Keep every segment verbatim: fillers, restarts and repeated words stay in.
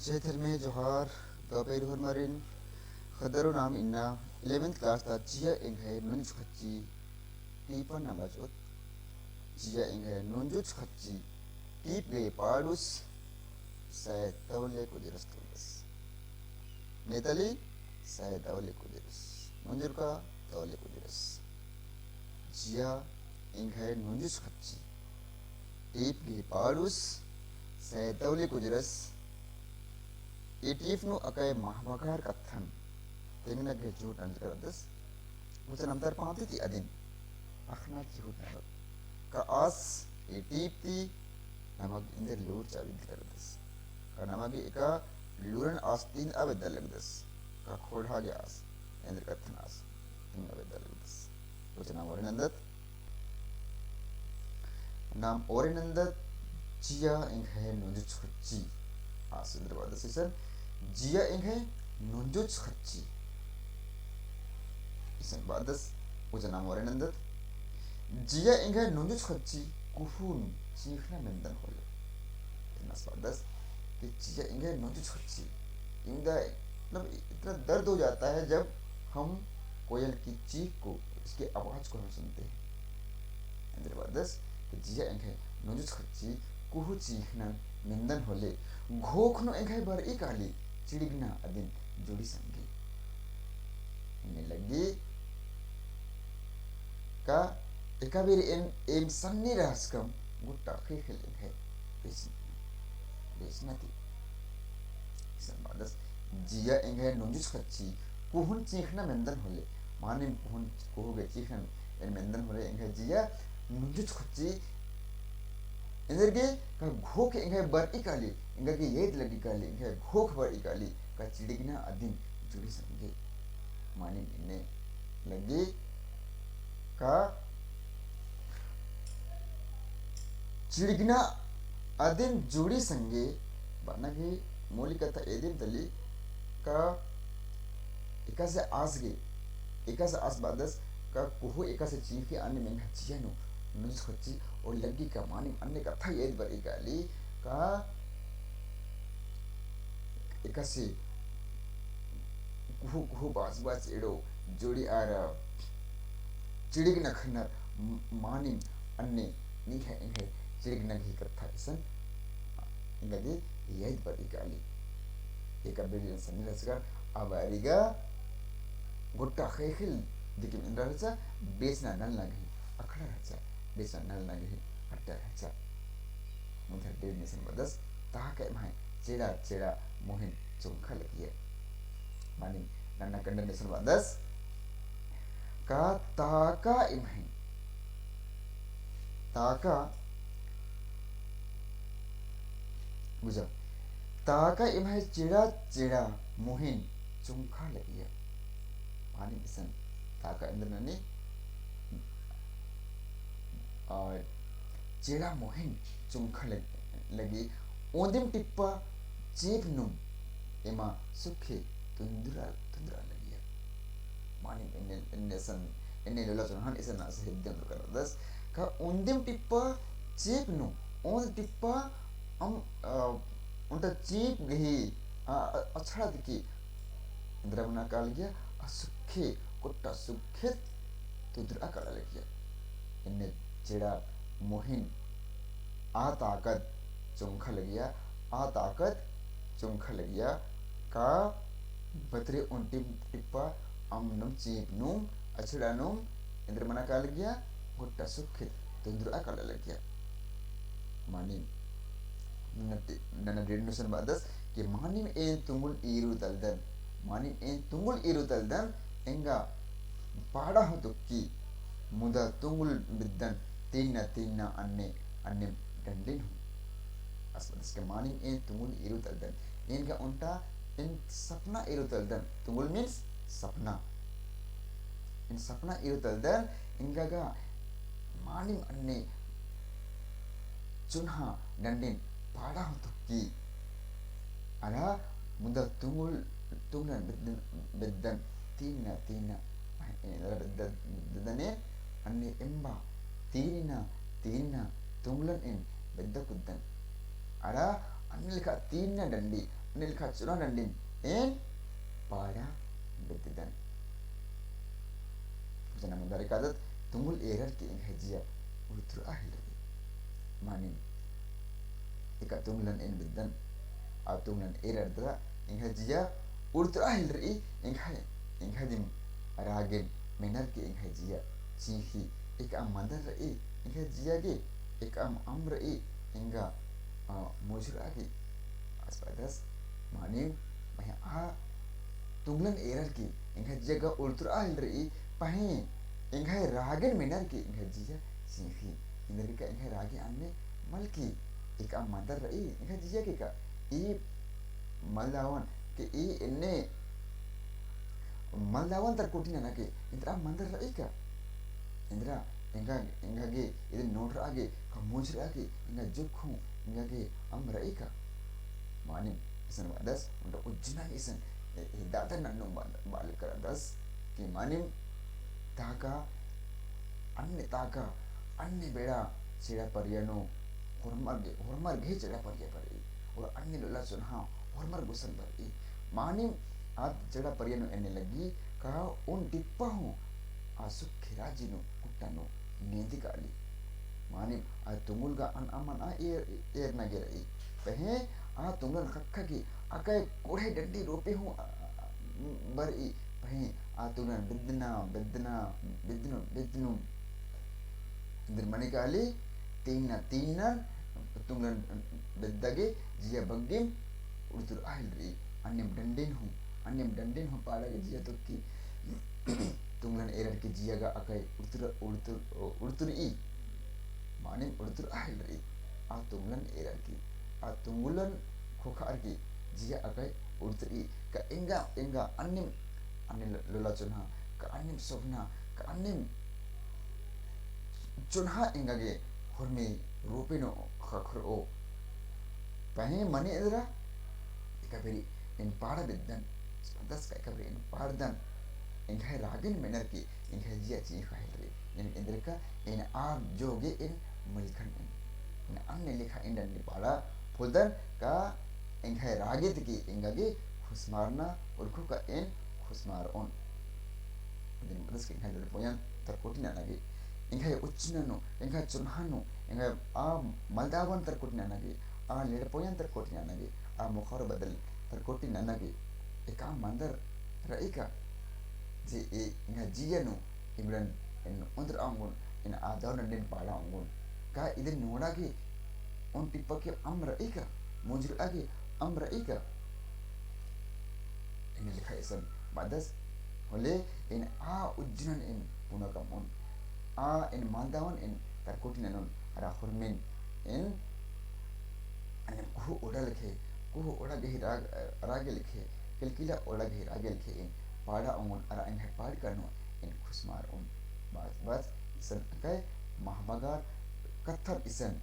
जय धर्मे जोहार, दव पेरू होरमारिन। ख़द्दरो नाम इन्ना eleventh class ता जिया एंग्है नंजुस ख़च्ची टीपन नम बचोत। जिया एंग्है नंजुस ख़च्ची टीप गे पाड़ुस सय तौले कुदिरस तोलस। नेतली सय तौले कुदिरस। नंजुरका तौले कुदिरस। जिया एंग्है नंजुस ख़च्ची टीप गे पाड़ुस सय तौले कुदिरस। ए टीप नू अकय महबगार कत्थन तेंगना गे चूट नंजकरदस। उचन अंतर पाती ती अदिन अख़ना चिहुट ननोत। का आस ए टीप ती नमक एन्देर लूर चाबिद करदस। का नमक एका लूरन आस तीन अबेद्दा लगदस। का खोड़हा गे आस एन्देर कत्थन आस तीन अबेद्दा लगदस। उचन नाम ओरे नन्दत। नाम ओरे नन्दत, जिया एंग्है नंजुस ख़च्ची। आस एन्देर बअदस इसन, जिया एंग्है नंजुस ख़च्ची। इसन बअदस, उचन नाम ओरे नन्दत। जिया एंग्है नंजुस ख़च्ची, कुहू नू चींख़ना मेन्दन होले। इन्ना आस बअदस कि जिया एंग्है नंजुस ख़च्ची। इवंदा, मतलब, इतना दर्द हो जाता है जब हम कोयल की चीख को, उसकी आवाज़ को हम सुनते हैं। एन्देर बअदस कि जिया एंग्है नंजुस ख़च्ची, कुहू चींख़ना मेन्दन होले, घोख नू एंग्है बरई काली, चिड़िगना अदिन जुड़ी संगी। एन्ने लग्गी का एका बेर एम, एम सन्नी रहचकम, गुट्टा ख़ेख़ेल एंग्है बेचना, बेचना ती। इसन बअदस, जिया एंग्है नंजुस ख़च्ची, कुहू नू चींख़ना मेन्दन होले, मानिम कुहू नू, कुहू गे चींख़ना एन मेन्दन होले, एंग्है जिया नंजुस ख़च्ची, एन्देरगे का घोख एंग्है बरई काली, एंगा गे याद लग्गी काली, एंग्है घोख बरई काली, का चिड़िगना अदिन जुड़ी संगी। मानिम एन्ने लग्गी का चिड़िगना अदिन जुड़ी संगी, बअना गे मूली कत्था एदिम तली का एकासे आस गे, एकासे आस बअदस का कुहू एकासे चींख़ी अन्ने मेंगा जिया नू नंजुस ख़च्ची और लग्गी का मानिम अन्ने कत्था याद बरई काली का एकासे कुहू, कुहू बाच, बाच एड़ो जोड़ी आर चिड़िगना ख़न्नर म-, मानिम अन्ने निंग्है एंग्है चिड़िगना गही कत्था इसन एंगा गे याद बरई काली। एका बेर एन सन्नी रहचका, आ बारी गा गुट्टा ख़ेख़ेल दिकिम एन्दरा रहचा, बेचना नलना गही अखड़ा रहचा, बेचना नलना गही अड्डा रहचा। मुन्धर डेढ़ नू इसन बअदस, ताका एम्है चेड़ा चेड़ा मोहिन चोंखा लगिया। मानिम नन्ना कंडन नू इसन बअदस, का ताका एम्है, ताका, बुझा, ताका एम्है चेड़ा चेड़ा मोहिन चोंखा लगिया। मानिम इसन ताका एन्देर ननी, आ, चेड़ा मोहिन चोंखा लग-, लगी, ओन्दिम टिप्पा चेंप नुम एमा सुखे तुन्दुरा, तुन्दुरा लगिया। मानिम एन्ने, एन्ने सन, एन्ने लोला चोन्हन इसन आस हेद्दे एन्दर करदस। का ओन्दिम टिप्पा चेंप नुम, ओन्द टिप्पा अम, आ, ओन्टा चेंप गही, आ, आ, अछड़ा दिकी एन्दरा मना कालगिया, आ सुखे, कोट्टा सुखे तुन्दुरा काला लगिया। एन्ने चेड़ा मोहिन आ ताकत चोंखा लगिया, आ ताकत चोंखा लगिया, का बतरे ओन्टिम टिप्पा अम नुम चेंप नुम अछड़ा नुम एन्दर मना कालगिया, गोट्टा सुखे तुन्दुरा काला लगिया। मानिम नन्ना डे-, नन्ना डेढ़ नू इसन बअदस कि मानिम एन तुंगुल ईरू तलदन, मानिम एन तुंगुल ईरू तलदन, एंगा पाड़ा हूँ तुक्की, मुदा तुंगुल बिद्दन तिन्ना तिन्ना अन्ने, अन्ने डंडिन हूँ। आस बअदस कि मानिम एन तुंगुल ईरू तलदन, एन गा ओन्टा एन सपना ईरू तलदन, तुंगुल means सपना। एन सपना ईरू तलदन, एंगा गा मानिम अन्ने चुन्हा डंडिन पाड़ा हूँ तुक्की। अरा मुदा तुंगुल, तुंगुलन बेद्दन, बेद्दन तीना, तीना, अरा बेद्दन, बेद्दन एन अन्ने एम्बा तीना, तीना तुंगुलन एन बेद्दा कुद्दन। अरा अन्ने लेखा तीना डंडी, अन्ने लेखा चुना डंडिन एन पाड़ा बेद्ददन। वचन मुंदर कादत, तुंगुल एरर की एंग्है जिया उड़तुरआ हेलरई। मानिम, एका तुंगलन एन बेद्दन, आ तुंगलन एरर दरा एंग्है जिया उड़तुरआ हेलरई, एंग्है, एंग्है दिम रागेन मेनर की एंग्है जिया चींख़ी, एकअम मन्दर रई, एंग्है जिया गे एकअम अम्म रई, एंगा, अ, मुझुरआ गे आस बअदस। मानिम, पहें आ तुंगलन एरर की एंग्है जिया गा उड़तुरआ हेलरई, पहें एंग्है रागेन मेनर की एंग्है जिया चींख़ी। एन्देर का एंग्है रागे अन्ने मल की एकअम मन्दर रई, एंग्है जिया गे का ई मलदवन के ई एन्ने मलदवन तर कोटि नना गे, एन्देर आ मन्दर रई का? एन्देर एंगा, एंगा गे, इदन नोड़रआ गे, का मुझुरआ गे, एंगा जुक्ख हूँ, एंगा गे अम्म रई का? मानिम, इसन बअदस, ओन्टा उज्जना इसन, ए, ए, दादा नन्नू बा-, बाल करदस, कि मानिम, ताका, अन्ने ताका, अन्ने बेड़ा, चेड़ा परिया नू, होरमर गे, होरमर गे चेड़ा परिया बरई, और अन्ने लोला चोन्हा, होरमर गुसन बरई। मानिम, आद चेड़ा परिया नू एन्ने लग्गी, का ओन टिप्पा हूँ, आ सुक्खे राजी नू, कुट्टा नू, नेदी काली। मानिम, आ तुंगुल गा अन अमन आ एर, एरना गे रई। पहें आ तुंगलन ख़क्खा गे अकय कोड़हे डंडी रोपे हूँ, आ, आ, आ, बरई। पहें आ तुंगलन बेद्दना, बेद्दना, बेद्दनो, बेद्दनो। एन्देर मनी काली, तीनना, तीनना, तुंगलन बेद्दा गे जिया बग्गेम उड़तुरआ हेलरई। अन्नेम डंडिन हूँ, अन्नेम डंडिन हूँ पाड़ा गे जिया तोक्की। तुंगलन एरर की जिया गा अकय उड़तुर, उड़तुर, उड़तुरई। मानिम उड़तुरआ हेलरई। आ तुंगलन एरर की, आ तुंगलन ख़ोख़ार की जिया अकय उड़तुरई। का एंगा, एंगा अन्नेम, अन्ने ल-, लोला चोन्हा, का अन्नेम सोभना, का अन्नेम चोन्हा एंगा गे होरमी रोपे नू ख़क्खरओ। पहें मनी एन्दरा, एका बेरी एन पाड़ा बेद्दन, बअदस का एका बेरी एन पाड़दन, एंग्है रागेन मेनर की, एंग्है जिया चींख़ा हेलरई। एन एन्देर का, एन आ जोगे एन मलखन एन। एन अन्ने लेखा एन डंडी पाड़ा पोल्दन का, एंग्है रागे ती की एंगा गे खुसमारना, उरखो का एन खुसमारओन। इदिन बअदस की एंग्है लड़पोयन तर कोटि नना गे, एंग्है उज्जना नू, एंग्है चोन्हा नू, एंग्है आ मलदवन तर कोटि नना गे, आ लड़पोयन तर कोटि नना गे, आ मुखारो बदल तर कोटि नना गे, एकअम मन्दर रई का? जे ए एंग्है जिया नू इबड़न एन ओन्द्रआ ओंगोन, एन आ दव नन्निन पाड़ा ओंगोन। का इदिन नोड़ा गे ओन टिप्पा गे अम्म रई का? मुझुरआ गे अम्म रई का? एन्ने लेखा इसन बअदस होले एन आ उज्जनन एन पुना कमओन। आ एन मलदवन एन तर कोटि ननोन अरा होरमेन एन अन्ने कुहू ओड़ा लेखे, कुहू ओड़ा गही राग, रागे लेखे, किलकिला ओड़ा गही रागे लेखे एन पाड़ा ओंगोन अरा एंग्है पाड़का नू एन खुसमारओन। बस, बस, इसन अकय महबगर कत्थन इसन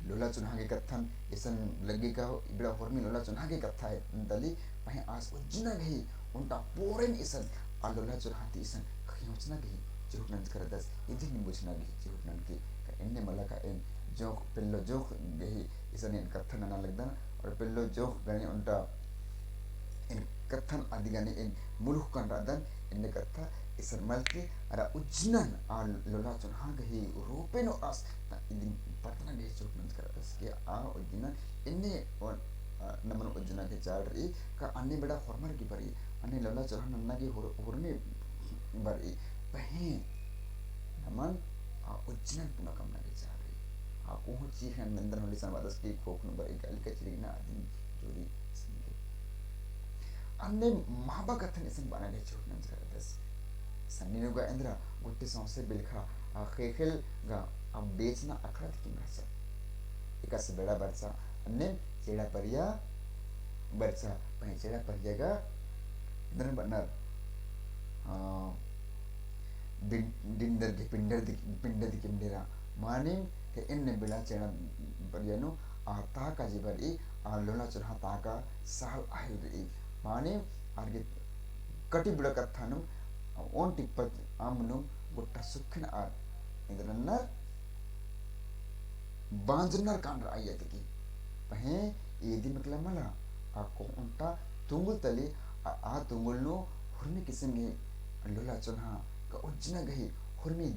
लोला चोन्हा गे कत्थन इसन लग्गी का इबड़ा होरमी लोला चोन्हा गे कत्था है तली पहें आस उज्जना गही ओन्टा पोरेन इसन आ लोला चोन्हा ती इसन खियोचना गही चिहुट नंजकरदस। इदिन बुझना गही चिहुट ननके का एन्ने मला का एन जोंख़ पेल्लो जोंख़ गही इसन एन कत्थन नना लगदन और पेल्लो जोंख़ गने ओन्टा एन कत्थन अदिगने एन मुलुख कन रअदन। एन्ने कत्था इसन मलके अरा उज्जनन आ लोला चोन्हा गही रोपे नू आस ता इदिन पत्तना गही चिहुट नंजकरदस के आ उज्जनन एन्ने नमन उज्जना गही चाड़ रई का अन्ने बेड़ा होरमर गही बरई, अन्ने लोला चोन्हा नन्ना गही होर-, होरमी बरई। पहें नमन आ उज्जनन पुना कमना गही चाड़ रई। आ कोहूँ चीख़ नन्दन होले इसन बअदस की ख़ोख़ा नू बरई काली कचरी ना अदिन जोरी संगे। अन्ने महबा कत्थन इसन बअना गही चिहुट नंजकरदस। सन्नी नू गा एन्दरा गुट्ठी सौंसे बिलखा आ ख़ेख़ेल गा आ बेचना अखड़ा ती किम रहचा। एकासे बेड़ा बरचा अन्ने चेड़ा परिया बरचा पहें चेड़ा परिया गा नर बअनर, आ, बिन-, डिंडर गे पिंडर दी, पिंडर दी किम डेरा मानिम के एन्ने बेड़ा चेड़ा परिया नू आ ताका जे बरई आ लोला चोन्हा ताका साल आहिल रई। मानिम आर गे कटी बेड़ा कत्था नू ओन टिप्पा अम्म नू गुट्टा सुक्खन आर एन्दर नन्नर बांजनर कान रअई अदिकी। पहें एदी मतलब मला, अक्कु ओन्टा तुंगुल तली, आ, आ तुंगुल नू हुरमी किसिम गही लोला चोन्हा का उज्जना गही हुरमी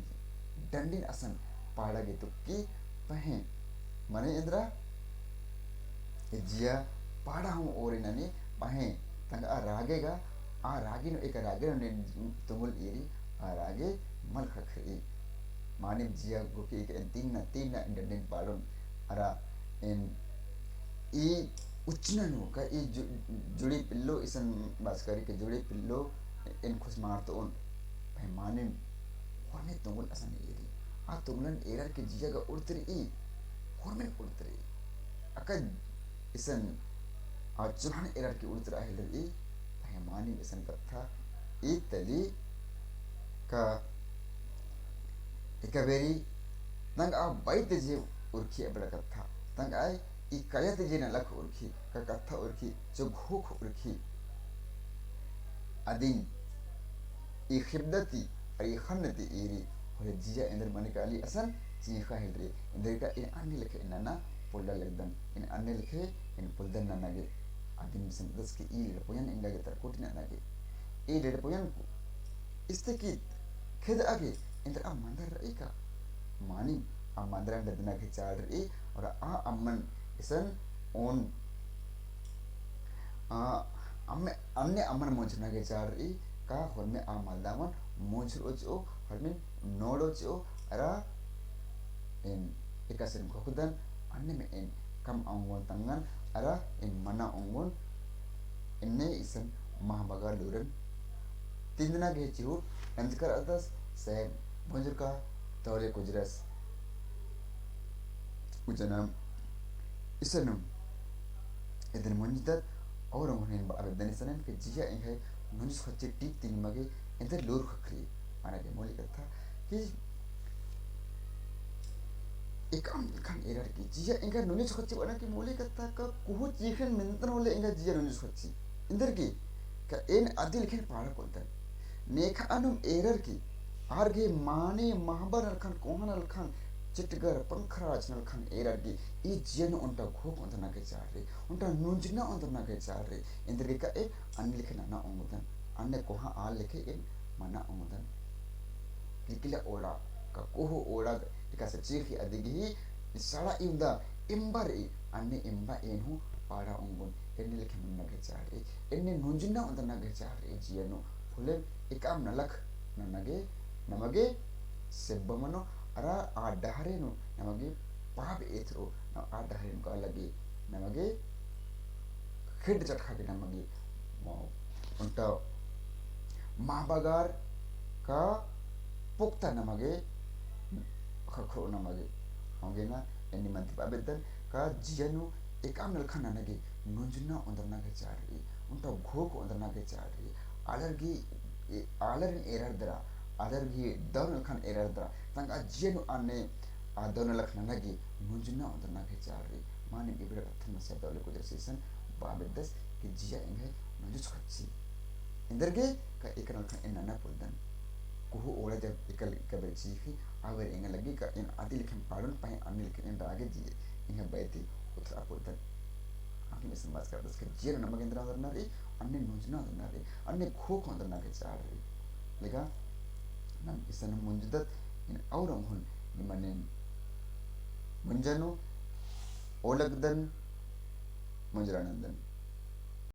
डंडिन असन पाड़ा गे तुक्की पहें। मने एन्दरा ए जिया पाड़ा हूँ ओरे ननी पहें। तंगआ रागे गा, आ रागी नू, एका रागे नू तुंगुल ईरी, आ रागे मल ख़क्खरई। मानिम जिया गोके एका एन तीन ना, तीन ना एन डंडिन पाड़ोन अरा एन ई उज्जना नू का ई जु-, जुड़ी पिल्लो इसन बाचका रई के जुड़ी पिल्लो एन खुस मारतओन। भाई मानिम होरमे तुंगुल असन ईरी। आ तुंगुलन एरर की जिया गा उड़तरई, होरमे उड़तरई। अक्का इसन आ चोन्हन एरर की उड़तरआ हेलरई। भाई मानिम इसन कत्था ई तली का एका बेरी तंगआ बई ती जे उरखी अबड़ा कत्था, तंगआ ई कया ती जे नलख उरखी, का कत्था उरखी, जो घोख उरखी। अदिन ई ख़िबदा ती अरा ई ख़न्न ती ईरी, होले जिया एन्देर मने काली असन चींख़ा हेलरई, एन्देर का एन अन्ने लेखे एन नना पोल्ला लगदन, एन अन्ने लेखे एन पोल्दन नना गे। अदिन बिसन दस के ई लड़पोयन एंगा गे तरकोटी नना गे। ई लड़पोयन इस्ते की खेदआ गे एन्देर आ मंदर रई का। मानिम आ मंदरन डदना गे चाड़ रई, अरा आ अम्मन इसन ओन, आ, अम्मे, अन्ने अम्मन मोंझरना गे चाड़ रई का। होरमे आ मलदावन मोंझरओ चिओ, होरमिन नोड़ओ चिओ, अरा एन एकासेन घोखदन, अन्नेम एन कमआ ओंगोन तंगन, अरा एन मना ओंगोन। एन्ने इसन महबगर लूरन तिंदना गे चिहुट एन्देर अदस, से भोंजरका तौले कुजरस। उज्जना इसनुम एदन मोंजदत, और उन्हें बा-, आवेदन इसनन के जिया एंग्है नोंजुस ख़च्ची टीप ती निमा गे एन्देर लूर ख़क्खरई। माने के मूली कत्था कि एकअम लेखन एरर की जिया एंग्है नोंजुस ख़च्ची बअना की मूली कत्था का कुहू चीख़न मेंदन होले एंग्है जिया नोंजुस ख़च्ची। एन्देर की का एन अदी लेखे एन पाड़ा पोल्दन। नेखअनुम एरर की आर गे माने महबर नलखन, कोहा नलखन, चिटगर पंखराज नलखन एरर की ई जिया नू ओन्टा घोख ओन्दरना गे चाड़ रई, ओन्टा नोंजरना ओन्दरना गे चाड़ रई। एन्देर गे का एन अन्ने लेखे नना ओंगदन, अन्ने कोहा आल लेखे एन मना ओंगदन। निकिला ओड़ा का कोहो ओड़ा एकासे चीख़ी अदी गही साड़ा इवंदा एम्बा रई, अन्ने एम्बा एन हूँ पाड़ा ओंगोन, एन्ने लेखे मन्ना गे चाड़ रई, एन्ने नोंजरना ओन्दरना गे चाड़ रई जिया नू। होले एकअम नलख नना गे, नमा गे सेब्बा मनो, अरा आ डहरे नू नमा गे पाप एथरओ, आ डहरे नू का लगी नमा गे खेड्ड चटखा गे नमा गे ओन्टा महबगर का पुक्ता नमा गे ख़क्खरओ नमा गे। होंगे ना एन्ने मंती बआ बेद्दन का जिया नू एकअम नलखन नना गे नोंजरना ओन्दरना गे चाड़ रई, ओन्टा घोख ओन्दरना गे चाड़ रई। आलर गे, ए, आलर एरर दरा, आलर गे दव नलखन एरर दरा, तंगआ जिया नू अन्ने आ दव नलख नना गे नोंजरना ओन्दरना गे चाड़ रई। मानिम इबड़ा कत्थन मसिया तौले कुजरस इसन बआ बेद्दस कि जिया एंग्है नोंजुस ख़च्ची। एन्देर गे का एका नलखन एन नना पोल्दन। कुहू ओड़ा जब एका, एका बेर चीख़ी, आ बेर एंगा लगी का एन अदी लेखे एन पाड़ोन पहें अन्ने लेखे एन रागे जिया एंग्है बई ती उतरआ पोल्दन। आखिर में समाज का बस के जिया नू नमा गे एन्देर ओन्दरना रई, अन्ने नोंजरना ओन्दरना रई, अन्ने घोख ओन्दरना गे चाड़ रई। लेका नाम इसन मोंजदत, एन और ओंगोन निमन एन मोंजा नू ओलगदन, मोंजरा नन्दन।